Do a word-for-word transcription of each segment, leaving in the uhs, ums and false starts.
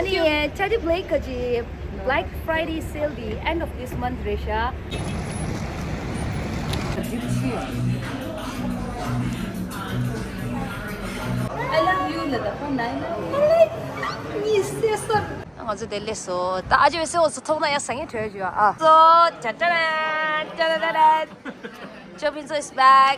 ཨ་ནི་Teddy Blake གི་Black Friday sale the end of this month རེད་ཤག I love you ལ་ད་ཁོང་ནའི་ནའི་ནའི་ནའི་ནའི་སེ་སོར། ང་ཚོ་དེ་སླེབས་སོང་། ད་ཨ་ཅེ་བའི་སེ་འོ་ཚོ་མཐོང་ན་ཡང་ཟ་ངེས་བྲོས་བྱོས་ཨ། སོ་ཅ་ཅ་ར་ཅ་ར་ར་ར། Joe Pinto is back.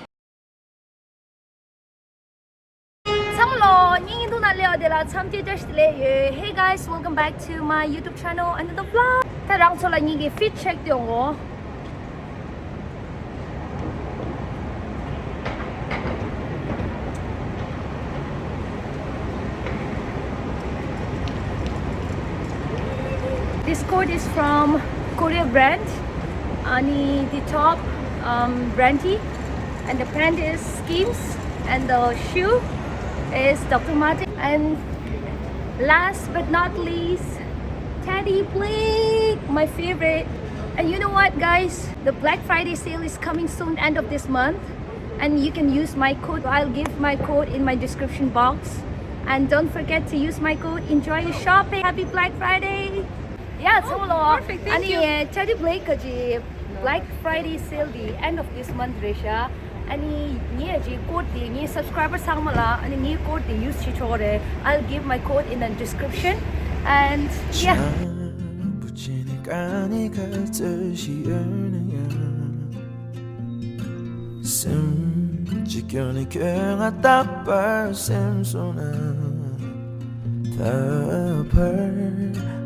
ཚང་མ་ལོ་སྙིང་ཐུང་ན་ལེའོ་དེ་ལ་འཚམས་ཅེ་བཀྲ་ཤིས་བདེ་ལེགས་ཡོད། Hey guys, welcome back to my YouTube channel, another vlog. ད་རང་ཚོ་ལ་ངེད་ཀྱི་fit check དེ་ཡོང་གོ། This coat is from Korea brand. Ani the top, um, Brandy, and the pant is Skims, and the shoe is Doctor Martens. And last but not least, Teddy Blake, my favorite. And you know what, guys? The Black Friday sale is coming soon, end of this month. And you can use my code. I'll give my code in my description box. And don't forget to use my code. Enjoy your shopping. Happy Black Friday. Yeah, ཚང་མ་ལོ། Perfect, thank you. ཨ་ནི་Teddy Blake གི་Black Friday sale the end of this month རེད་ཤག་ཨ་ནི་ངའི་གི་code དེ་ངའི་subscriber ཚང་མ་ལ་ཨ་ནི་ངའི་code དེ་use བྱེད་ཆོག་རེད། I'll give my code in the description. And yeah. བུ་ཆེ་ནི་ཀ་ནི་ཁ་ཚོད་ཤི་ཡོད་ན་ཡང་། སེམས་ཀྱི་སྐྱོན་ནི་ཁྱོད་ང་རྟག་པར་སེམས་སོང་ན། ད་བར་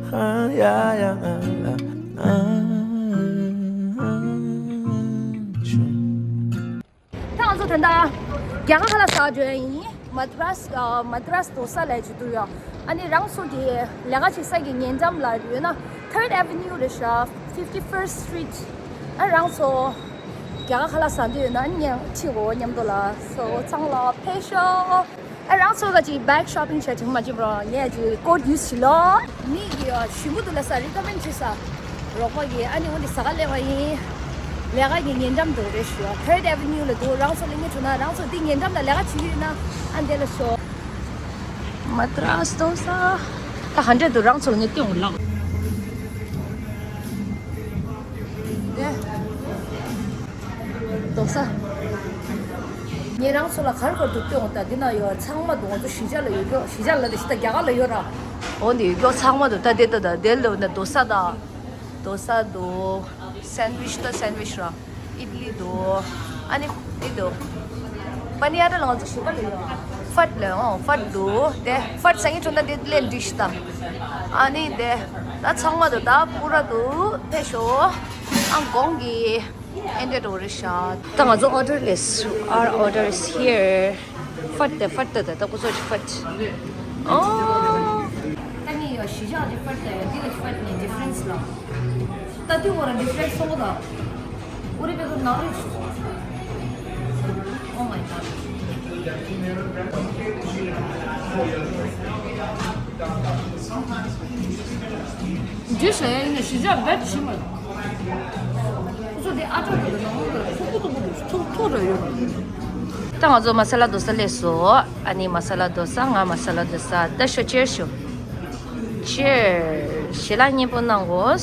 ཧ་ཡ་ཡ་ང་ལ་ཨང་བྱུང་། ད་ང་ཚོ་ད་ལྟ་རྒྱ་གར་ཁ་ལག་ཟ་འགྲོ་ཡ་ཡིན། Madras, uh, Madras dosa ལབ་ཅིག་འདུག་ཡ། ཨ་ནི་རང་ཚོ་གི་ལས་ཀ་བྱེད་ས་གི་ཉེ་འགྲམ་ལ་ཡོད་ན། Third Avenue རེད་ཤག fifty-first Street. ཨ་རང་ཚོ་རྒྱ་གར་ཁ་ལག་ཟ་འདོད་ཡོད་ན་ཨ་ནི་ཁྲིད་འོ་མཉམ་དུ་ལ། So ཚང་མ་ལ་ཕེབས་ཤོག་ཨ་རང་ཚོ་ག་ཅིག་bag shopping བྱས་ཅིག་མ་ཅིག་རོ་ངས་ཅིག་code use བྱེད་ལོ། མི་གི་ཞུ་མུ་དུ་ལ་ས་recommend བྱེད་ས་རོགས་པ་གི་ཨ་ནི་འོ་འདི་ཟ་ག་སླེབས་པ་ཡིན། ལས་ཀ་གི་ཉེ་འགྲམ་དུ་རེད་ཞུ། Third Avenue ལ་འདུག་རང་ཚོ་ལ་ངས་བྱུང་ན་རང་ཚོ་འདི་ཉེ་འགྲམ་ལ་ལས་ཀ་བྱེད་ཀྱི་ཡོད་ན་ཨ་འདི་ལ་ཤོག Madras dosa. ད་ཧན་འདྲེ་དུ་རང་ཚོ་ལ་ངས་སྟོན་འོང་ལགས། དེ། རྡོ་ས། ངས་རང་ཚོ་ལ་གར་གར་དུ་སྟོན་འོང་ད་འདི་ན་ཡོད་ཚང་མ་འདུག་ང་ཚོ་གཞིས་ཆགས་ལ་ཡོད་ཀྱོག་གཞིས་ཆགས་ལ་དེ་ཤི་ད་རྒྱ་གར་ལ་ཡོད་ར། འོ་འདི་ཡོད་ཀྱོག་ཚང་མ་འདུག་ད་དེ་ལྟ་ད་དེ་ལ་ན་རྡོ་ས་ད། རྡོ་ས་འདུག་སན་ཝིཆ་ད་སན་ཝིཆ་ར། ཨིད་ལི་འདུག་ཨ་ནི་འདི་འདུག་པ་ནི་ཡ་ར་ལ་ང་ཚོ་ཞོགས་པ་ལ་ཡོད། ཧྥད་ལ་ཨོ་ཧྥད་འདུག་དེ་ཧྥད་སང་ཉིན་འགྲོ་ན་དེ་ལས་འགྲིག་ཤི་ད། ཨ་ནི་དེ་ད་ཚང་མ་འདུག་ད་པུ་ར་འདུག་ཕེབས་ཤོག་ཨ་གོང་གི་ཨེ་འདྲ་འགྲོ་རེད་ཤག་ད་ང་ཚོ་order list, our order is here. ཧྥད་དེ་ཧྥད་དེ་དེ་ད་ཁོ་ཚོ་ཞིག་ཧྥད། ཨོ། ད་ངས་ཡོད་གཞིས་ཆགས་ཀྱི་ཧྥད་དེ་ཡོད་འདི་ལ་ཧྥད་ནས་difference ལ། ད་དུས་འོ་ར་difference སོང་ད། འོ་རེ་བེ་གོ་ནང་རེ་ཞུ། Oh my god. འདི་ཟ་ཡ་ཡིན་ན་གཞིས་ཆགས་བེད་ཕྱི་མ། ཁོ་ཚོ་དེ་ཨ་ཅག་དེ་ནང་ལོགས་ལ་ཐུག་པོ་ཐུག་པོ་འདུག་ཐུག་ཐུག་ར་ཡོད་པ། ད་ང་ཚོ་མ་ས་ལ་རྡོ་ས་སླེབས་སོང་། ཨ་ནི་མ་ས་ལ་རྡོ་ས། ང་མ་ས་ལ་རྡོ་ས། ད་ཤོ་ཅེར་ཤོ། ཅེར། ཞལ་ལག་མཉེས་པོ་གནང་གོ།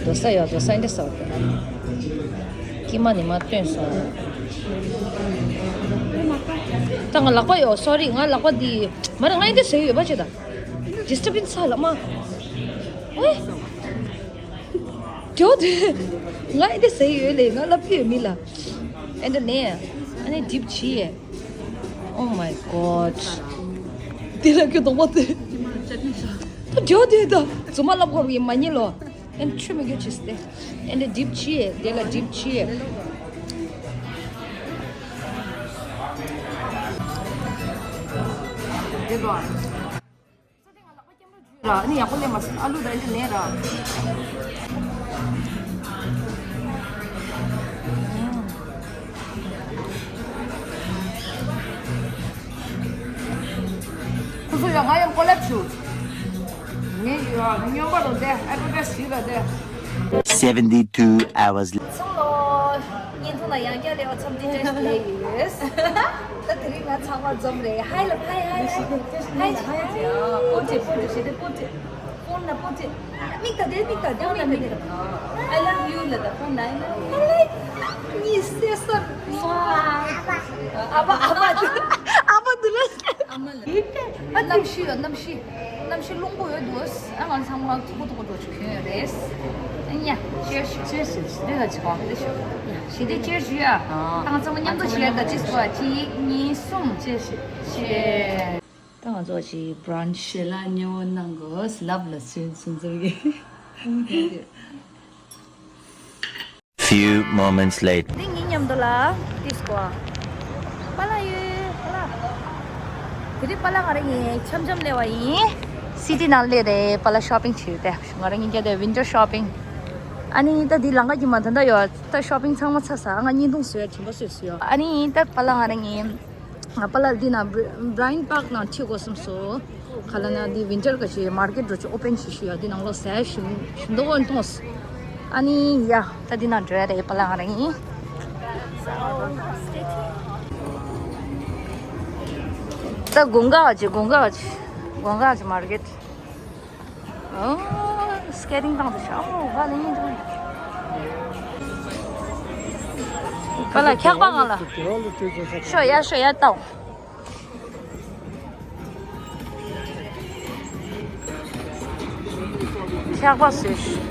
རྡོ་ས་ཡོད། རྡོ་ས་འདི་ཟ་བ། ཀྱི་མ་ནི་མ་བཏོན་སོང་། ད་ང་ལག་པ་ཡོད། སོ་རི། ང་ལག་པ་འདི་མ་རེད། ང་འདི་ཟ་ཡི་ཡོད་པ་ཅི་ད། ཌིས་ཊར་བན་སི་ལ་མ། ཨེ། ཇོ་དེ། ང་ཨེ་འདྲ་ཟེར་ཡོད་ལེ། ང་ལབ་ཀྱི་ཡོད་མི་ལ། ཨེ་འདྲ་ནས། ཨ་ནི་ཌིབ་བྱས། Oh my god. དེ་ལ་ཁྱོད་གདོང་པ་དེ། ད་ཇོ་དེ་ད། རྫུན་མ་ལབ་དགོས་ཡིན་མ་ཉེ་ལོ། ཨེ་ཆུ་མི་རྒྱུ་ཆིས་ཏེ། ཨེ་འདྲ་ཌིབ་བྱས། དེ་ལ་ཌིབ་བྱས། དེ་ལ། ར་ནི་ཡག་པོ་ལས་མ་སོང་། ཨ་ལུ་དང་ཨེ་འདྲ་ལས་ར། ཁོ་ཚོ་ཡང་ང་ཡང་ཀོ་ལེབ་བྱུང་། ངས་ཡང་སྨྱོན་པ་རུ་དེ་ཨེ་ཌི་ཝར་ཊའི་སི་བྱས་ར་དེ། Seventy-two hours later. ཚང་ལོ། བརྙན་ཐུང་ ཡང་བསྐྱར་ལེའུ་མཚམས་འདི་བཀྲ་ཤིས་བདེ་ལེགས་ཡོད། ད་དེ་རིང་ང་ཚང་མ་འཛོམས་རེད། ཧའི་ལབ། ཧའི་ཧའི་ཧའི་ཧའི། ཧའི་ཧའི། པོ་ཏི་པོ་ཏི་ཞེ་དེ་པོ་ཏི། ཕོན་ན་པོ་ཏི། མིག་ད་དེ་མིག་ད་དེ་མིག་ད་དེ། I love you ལ་ད་ཕོན་ན་ཨ་ལེ། གཉིས་སེ་སོར། ཨ་བ་ཨ་བ་དུ། ཨ་བ་དུ་ལ། ཨ་མ་ལ། ཨ་གནམ་གཤིས་ཡོད། གནམ་གཤིས། གནམ་གཤིས་རླུང་པོ་ཡོད་འདུག་ཨ་ང་ཚང་མ་ཐུག་པོ་ཐུག་པོ་འགྲོ་ཆོག་གི་ཡོད་རེད། ཨ་ཉ། Cheers། Cheers། འདི་ལ་ཆ་འདི་ཤོག་ཞི་བདེ་ཅེར་ཞུ་ཡ། ཨ། ད་ང་ཚང་མ་མཉམ་དུ་བྱེད་ཡ། ད་ཅི་སོ་ཨ། གཅིག་གཉིས། གསུམ། ཅེར་ཞུ། ཅེར། ད་ང་ཚོ་ཅིག་བྷ་རན་ཆི་ཞལ་ལག་ཉོ་གནང་དགོས། ལབ་ལ་སུན་སུན་ཚོར་གི། Few moments later. འདི་ངའི་མཉམ་དུ་ལ་ཏིས་ཀོ། པཱ་ལགས་ཡོད། པཱ་ལགས། དེ་རིང་པཱ་ལགས་ང་རང་གཉིས་འཆམ་འཆམ་སླེབས་པ་ཡིན། སི་ཊི་ནང་སླེབས་རེད། པཱ་ལགས་ཤོ་པིང་བྱེད་ཡོད་དེ། ང་རང་གཉིས་ཀྱ་དེ་ཝིན་ཊར་ཤོ་པིང་། ཨ་ནི་ད་འདི་ལམ་ཁ་གི་མ་ད་ད་ཡོད། ད་ཤོ་པིང་ཚང་མ་ཚར་ས། ང་བརྙན་ཐུང་བཟོས། དྲན་པ་གསོས་སོ་ཡོད། ཨ་ནི་ད་པཱ་ལགས་ང་རང་གཉིས། ང་པཱ་ལགས་འདི་ན་བྷ་ར་ཡན་པཱག་ནང་ཁྲིད་དགོས་བསམ་སོང་། ག་ལ་ན་འདི་ཝིན་ཊར་ག་ཅིག་མར་ཀེཊ་འགྲོ་ཆོག་ཨོ་པན་བྱེད་ཤུ་ཡ། འདི་ནང་ལོགས་ཟས་ཞིམ་ཞིམ་མདོག་ཁ་པོ་མཐོང་སོང་། ཨ་ནི་ཡ། ད་འདི་ནང་འགྲོ་ཡ་རེད། པཱ་ལགས་ང་རང་གཉིས། ད་དགུན་ཁ་ག་ཅིག་དགུན་ཁ་ག་ཅིག་དགུན་ཁ་ག་ཅིག་མར་ཀེཊ། ཨོ། སི་ཀེ་ཊིང་བཏང་དུ་ཤོག་ཨོ། ཧ་ལས་ཡིན་འདུག་པཱ་ལགས་འཁྱག་པ་གང་ལ། ཤོ་ཡ། ཤོ་ཡ་བཏང་། འཁྱག་པ་བཟོས་ཤིག་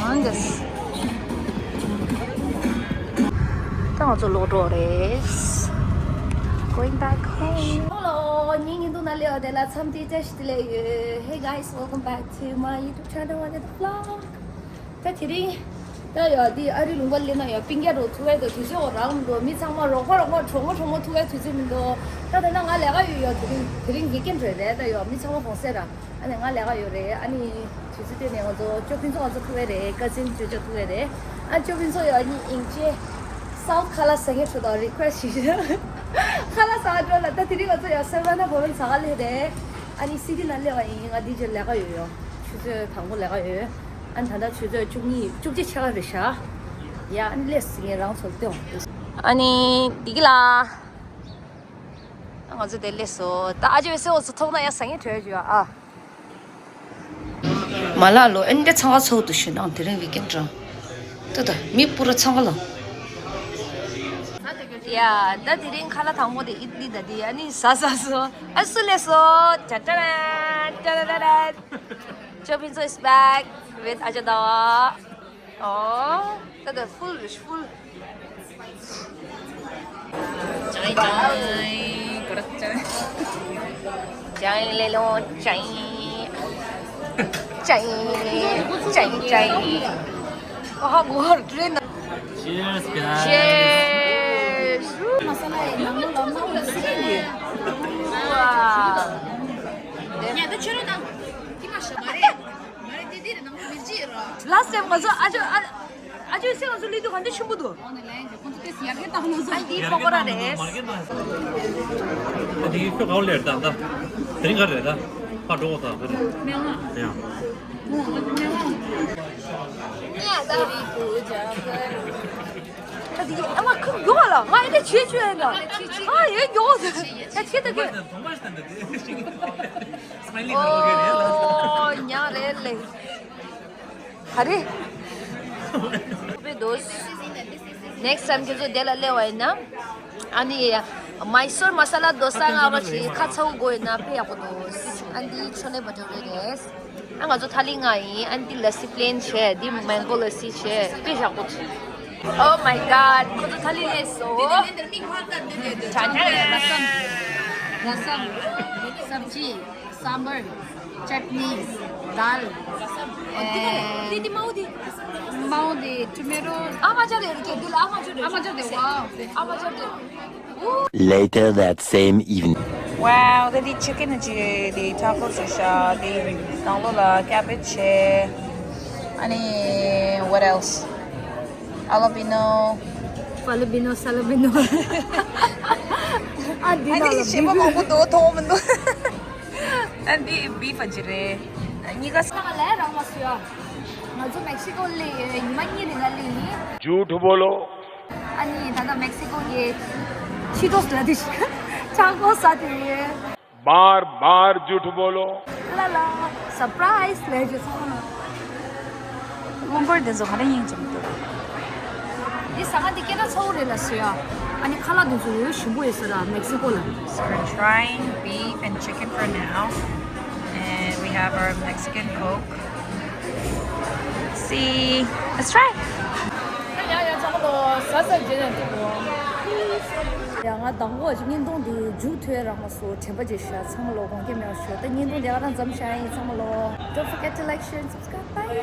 ཨང་གེས། ད་ང་ཚོ་ལོག་འགྲོ་རེད། Going back home. ཧེ་ལོ། ངའི་བརྙན་ཐུང་ནང་སླེབས་པ་དེ་ལ་འཚམས་འདྲི་བཀྲ་ཤིས་བདེ་ལེགས་ཡོད། Hey guys, welcome back to my YouTube channel, Another Vlog. ད་དེ་རིང་ད་ཡོད་འདི་ཨ་རིའི་ལུང་པ་སླེབས་ན་ཡོད་པིང་རྒྱ་རོ་ཐུག་ཡ་འདུག་དུས་ཚོད་འོ་རག་མི་འདུག་མི་ཚང་མ་རོགས་པ་རོགས་པ་གྲོགས་མོ་གྲོགས་མོ་ཐུག་ཡ་དུས་ཚོད་མི་འདུག་ད་ད་ན་ང་ལས་ཀ་ཡོད་ཡོད། དེ་རིང་དེ་རིང་ཝིག་ཨེན་རེད་རེད། ད་ཡོད་མི་ཚང་མ་གོང་སེ་ར། ཨ་ནི་ང་ལས་ཀ་ཡོད་རེད། ཨ་ནི་དུས་ཚོད་སྟེང་ནས་ང་ཚོ་ཅོ་ཕིན་ཚོ་ང་ཚོ་ཐུག་ཡ་རེད། ཀ་ཛིན་ཅོ་ཅོ་ཐུག་ཡ་རེད། ཨ་ཅོ་ཕིན་ཚོ་ཡོད་ཨ་ནི་ཨིང་ཅེ་སའུ་ཐི་ཁ་ལག་ཟ་མཁན་ཚོ་དང་རི་ཁུ་ཨེ་སི་ཊི་ཞུ། ཁ་ལག་ཟ་འགྲོ་ལ། ད་དེ་རིང་ང་ཚོ་ཡོད་སེ་ཝན་ན་བོ་ཝན་ཟ་ག་སླེབས་རེད། ཨ་ནི་སི་ཊི་ནང་སླེབས་པ་ཡིན། ང་འདི་རྗེས་ལས་ཀ་ཡོད་ཡོད། ཆུ་ཚོད་དང་པོ་ལས་ཀ་ཡོད། ཨ་ནི་ད་ལྟ་ཆུ་ཚོད་བཅུ་གཉིས་བཅུ་གཅིག་ཆགས་ཀ་རེད་ཤག་ཡ། ཨ་ནི་སླེབས་ཟིན་ངེས་རང་ཚོ་སྟེང་། ཨ་ནི་འདི་གི་ལ། ང་ཚོ་དེ་སླེབས་སོང་། ད་ཨ་ཅོ་སེ་འོ་ཚོ་ཐོག་ན་ཡ་ཟ་ངེས་བྲོས་བྱོས་ཨ། མ་ལགས་ལོ། ཨེ་འདྲ་ཚང་ཁ་ཚོགས་འདུ་ཞུ་ནང་དེ་རིང་ཝིག་ཨེན་རང་། ཏོ་ད་མི་པུ་ར་ཚང་ཁ་ལ། ཡ། ད་དེ་རིང་ཁ་ལག་དང་པོ་དེ་ཨིད་ལི་ད་དེ། ཨ་ནི་ཟ་ཟ་སོ། ཨ་སུ་ལས་སོ། ཅ་ཏ་ར་ཅ་ཏ་ར། ཅོ་ཕིན་ཚོ་is back with ཨ་ཅོ་ཟླ་བ། ཨོ། ད་ད་ཧྥུལ་རེད་ཧྥུལ། ཅའི་ཅའི་ཀ་ར་ཅའི། ཅའི་ལེ་ལོ་ཅའི། ཅའི་ཅའི་ཅའི། ཨ་ཧ་གོ་ཧར་ཏྲེན། Cheers, guys. Cheers. མ་ས་ལ་ཡི་ནང་ལོ་ལ་མ་ཧུ་སི་ཡི། ཝ། ཉལ་ད་ཆུ་རུ་དང་། ཏི་མ་ཤ་མ་རེད། Last time ང་ཚོ་ཨ་ཅོ་ཨ་ཨ་ཅོ་སེ་ང་ཚོ་ལུས་དུས་ག་འདྲ་ཆེན་པོ་འདུག་ཨ་འདི་པོ་ཀོ་ར་རེད། ཨ་འདི་ཁྱོད་ག་བ་ལེར་དང་ད། དེ་རིང་ག་རེད་ད། ཕ་འགྲོ་གོ་ད་ག་རེད། ཡང་། ད་དེ་ཨ་མ་ཁུ་མགྱོགས་ལ་ང་ཨེ་འདྲ་བྱེད་བཅུག་ཨེ་འདྲ། ཨ་ཡོད་མགྱོགས་ད་ཆེ་ད་གི། ཨོ་ཉག་རེད་ལེ། ག་རེ། བེ་དོ། Next time ཁྱེད་ཚོ་དེ་ལ་སླེབས་པ་ཡིན་ན། ཨ་ནི། མའི་སོར་མ་ས་ལ་དོ་ས་ང་བ་ཞིག་ཁ་ཚ་བོ་དགོས་ཡིན་ན་དཔེ་ཡག་པོ་འདུག་ཨ་འདི་ཆོ་ལེ་བ་ཏོ་རེ་རེད། ཨ་ང་ཚོ་ཐ་ལི་ང་ཡིན། ཨ་འདི་ལ་སི་པི་ལེན་བྱས། འདི་མེང་གོ་ལ་སི་བྱས། དཔེ་ཡག་པོ་འདུག Oh my god. ཁོ་ཚོ་ཐ་ལི་སླེབས་སོང་། ཅ་ཅ། ར་སམ། ར་སམ། སབ་ཇི། སམ་བར། ཅཊ་ནི། དཱལ། ཨེ། དེ་དེ་མའོ་དེ། མའོ་དེ་ཊོ་མེ་ཊོ། ཨ་མ་ཅག་རེད་ཀྱེ། དེ་ལ་ཨ་མ་ཅག་རེད། ཨ་མ་ཅག་དེ། ཝའོ། ཨ་མ་ཅག་དེ། Later that same evening. Wow, the chicken and the tacos is uh, the download uh, cabbage. Uh, and what else? Jalapeno. Falabino, salabino. ཨ་འདི་ནང་ལ་བི་བི་མང་པོ་འདུག་མཐོང་མི་འདུག་ཨ་འདི་བི་ཕ་ཇི་རེད། གཉིས་ཀ་ས་ལ་རང་མ་སུ་ཡ། ང་ཚོ་མེག་སི་ཀོ་ལ་ཉི་མ་གཉིས་རིང་ལ་ལི་ཡིན། झूठ बोलो। ཨ་ནི་ད་ལྟ་མེག་སི་ཀོ་གི་ཆི་ཏོས་ལ་དེ་ཤི་ཆང་ཀོ་ཟ་དེ་ཡོད། बार बार झूठ बोलो। ལ་ལ་སར་པ་རའི་སི་ལས་ཀྱི་སོང་ན། རླུང་འཁོར་དེ་ཚོ་ག་རེ་ཡིན་ཅང་འདུག་འདི་ཟ་ཁང་འདི་སྐད་གྲགས་ཚ་བོ་རེད་ལ་ཟེར་ཡ། ཨ་ནི་ཁ་ལག་དེ་ཚོ་ཡོད་ཞིམ་པོ་ཡོད་ཟེར་ར་མེག་སི་ཀོ་ལ། So we're trying beef and chicken for now. And we have our Mexican Coke. See, let's try. ཡ་ཡ་ཚང་མ་ལོ་ཟ་ཟ་རྗེས་ནས་འགྲོ། ཡ་ང་དང་པོ་ཅིག་བརྙན་ཐུང་འདི་མཇུག་མཐུད་རག་མ་སོང་དྲན་པ་བརྗེད་ཤག་ཚང་མ་ལོ་དགོངས་འགལ་མེད་པ་ཞུ། ད་བརྙན་ཐུང་འདི་ག་རང་མཚམས་བཞག་ཡིན། ཚང་མ་ལོ། Don't forget to like, share, and subscribe. Bye.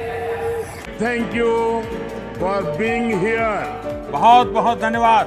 Thank you for being here. बहुत बहुत धन्यवाद।